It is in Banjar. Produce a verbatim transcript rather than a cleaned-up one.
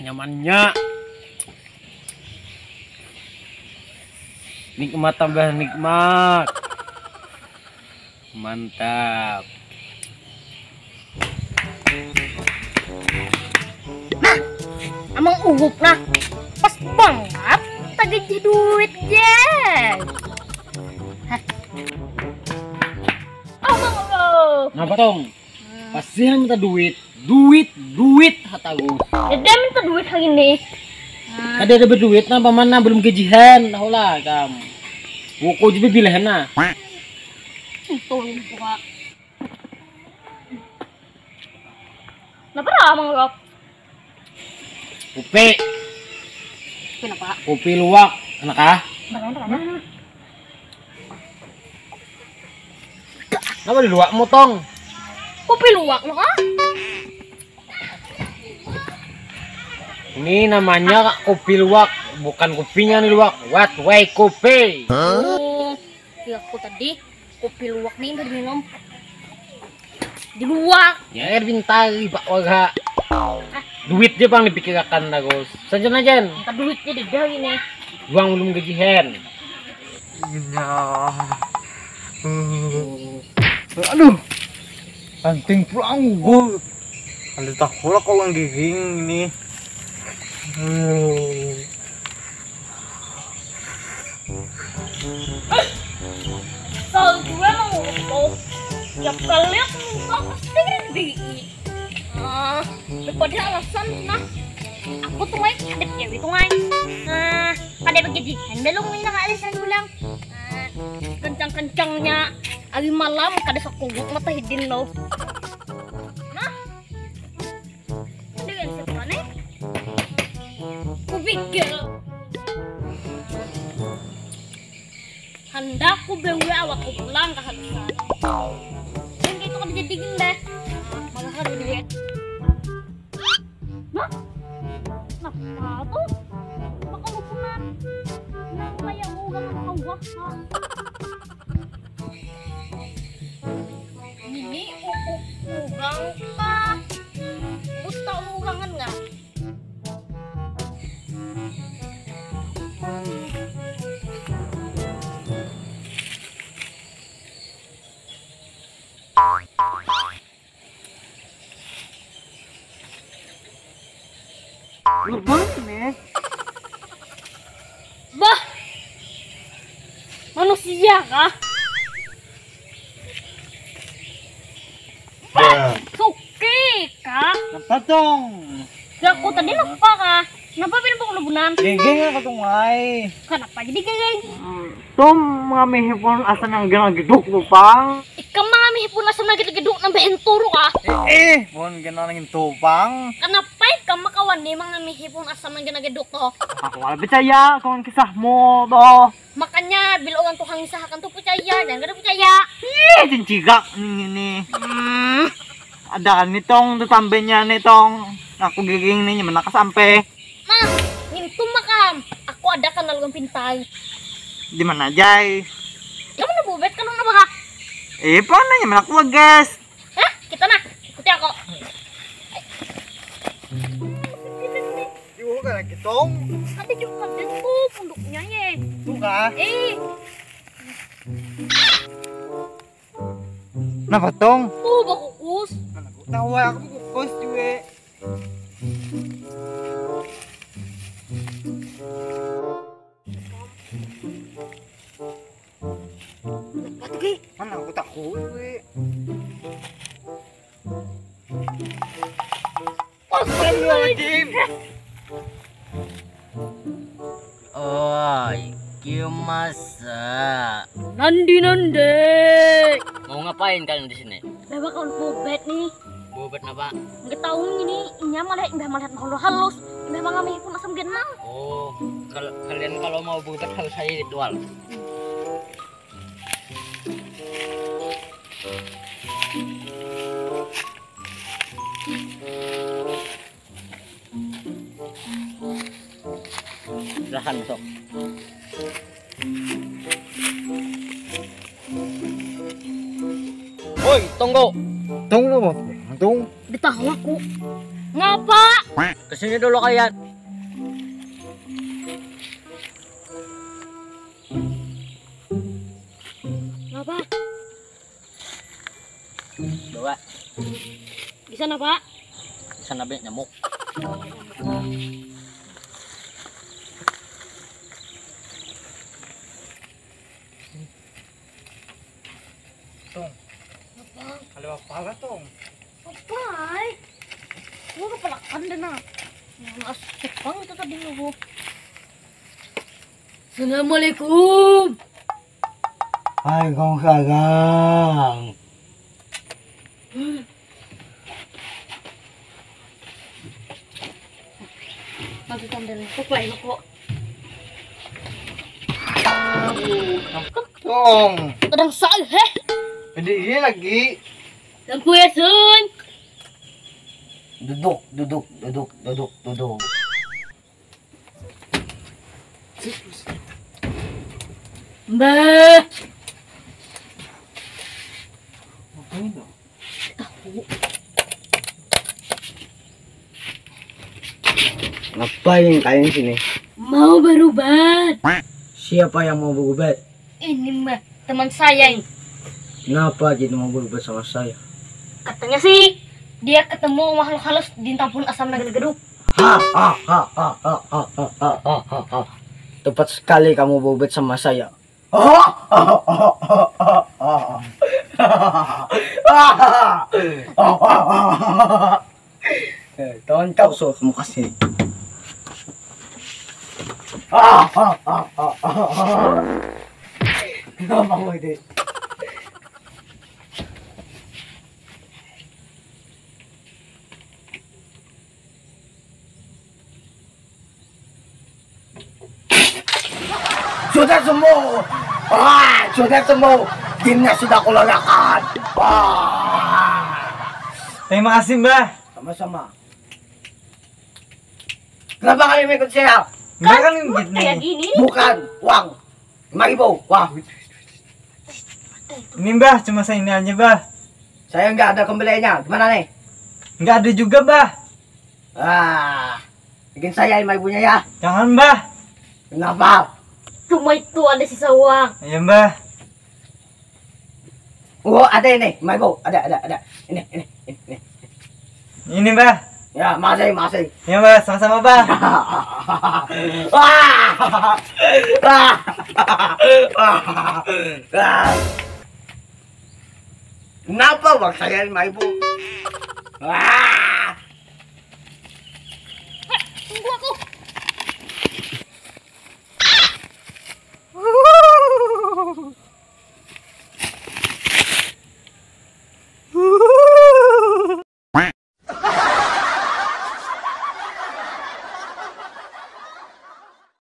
Nyamannya. Nikmat tambah nikmat. Mantap. Amang Uhup nah, pas banget tagih duit je. Hah. Amang Uhup. Napa tong? Pasti minta duit, duit, duit hatagu. Dede minta duit hari ini. Kada ada berduit nah paman nah, belum gajihan, tahu lah kam. Buku juga bilahan nah. Tolong buka. Kenapa lah Amang Uhup? Kupi, Kenapa? kupi luwak, enak ah. Benar benar. Kenapa di luwak mutong? Kupi luwak loh ah. Ini namanya kupi luwak, bukan kupinya nih luwak. What way kupi? Oh, ya aku tadi kupi luwak nih udah diminum. Di luwak. Ya air bintari pak warga. Duit je bang dipikirakan terus. Saja najan. Minta duitnya dede ini. Uang belum gajihan. Iya. Aduh. Anting pulang gua. Ada tak pula kau yang giring ini. Kalau gue emang ngurup, tiap kali aku ngurup pasti kan bi. Ah, daripada alasan nah. Aku tuh main ada cewek tuh ngai. Nah, pada begitu. Anda lu minta alasan pulang. Nah, kencang-kencangnya hari malam kada sakuguk mata hidin lo. Nah, dengan siapa nih? Kupikir. Handak ku bawa awakku pulang ke halusan. Dan itu kan jadi dingin deh. Malah ada duit. Nah, kenapa tuh? Maka lupunan. Nang kayak urang kawah. Ini u- u- urang kah? Buta urangan nggak? Gerbang nih. Bah, manusia kah? Bah, Suki kah? apa tong? Ya aku tadi lupa kah? Kenapa pindah ke lubunan? Geng-geng aku tong ai. Kenapa jadi geng? Tom mengambil handphone asal yang gena geduk tuh pang. Ikam mengambil handphone asal lagi geduk nambah henturu kah? Eh, eh, pohon gena nangin tuh pang. Kenapa ikam kawan nih mengambil handphone asal lagi geduk tuh? Aku malah percaya kawan kisahmu tuh. Makanya bila orang tuh ngisahakan tuh percaya, jangan kada percaya. Ih, cincigak nih ini. Hmm. Ada nih tong tuh tambahnya nih tong. Aku giring nih nyemen sampai. Nah, ngintum makam. Aku ada kenal orang pintar. Di mana jai? Kamu udah bubet kan udah bakal. Eh, pernah nyemen aku guys. Hah? Kita nah, ikuti aku. Ibu kan lagi tong. Ada juga ada tuh punduknya ye. Tuh kah? Eh, Kenapa tong? Tuh bakukus. Tahu aku kukus juga. Oke. Mana aku takut gue. Astagfirullahaladzim. Oh, iki masa. Nandi nandi. Mau ngapain kalian di sini? Bawa kau bobet nih. Bobet apa? Nggak tahu ini inya malah imbah melihat makhluk halus. Imbah mengambil pun asam genang. Oh, kalau kalian kalau mau bobet harus saya ritual. Silahkan masuk. Woi, tunggu. Tunggu apa? Tunggu. Ditahu aku. Ngapa? Kesini dulu kalian. Ngapa? Bawa. Di sana, Pak. Di sana banyak nyamuk. Tung. Apa? Ada apa lah, Tung? Apa ai? Gua kepalakan dah nah. Ngas Jepang itu tadi lu. Assalamualaikum. Waalaikumsalam. Maju sandal kok lain kok. Tong. Kadang saya heh. Jadi ini lagi. Lampu ya sun. Duduk, duduk, duduk, duduk, duduk, duduk. Mbah. Ngapain kalian sini? Mau berubat. Siapa yang mau berubat? Ini mbah, teman saya ini. Kenapa gitu mau berubat sama saya? Katanya sih dia ketemu makhluk halus di tampun asam naga geduk. Ha ha ha ha ha ha ha ha ha ha. Tepat sekali kamu berubat sama saya. Eh, tahun kau so kamu kasih. Kenapa mau itu? Sudah sembuh. Wah, sudah sembuh. Jinnya sudah kulalakan. Wah. Terima kasih, Mbah. Sama-sama. Kenapa kalian ikut saya? Mbah kan kayak gini. Bukan, uang. Lima ribu. Wah. Ini, Mbah, cuma saya ini aja, Mbah. Saya nggak ada kembaliannya. Gimana nih? Nggak ada juga, Mbah. Ah, bikin saya lima ribunya ya. Jangan, Mbah. Kenapa? Cuma itu ada sisa uang. Iya, Mbah. Oh, ada ini, lima ribu. Ada, ada, ada. Ini, ini, ini, ini. Ini, Mbah. Ya, masih, masih. Ya, Mbah, sama-sama, Mbah. Wah. Wah. Wah. Kenapa uang saya lima ribu?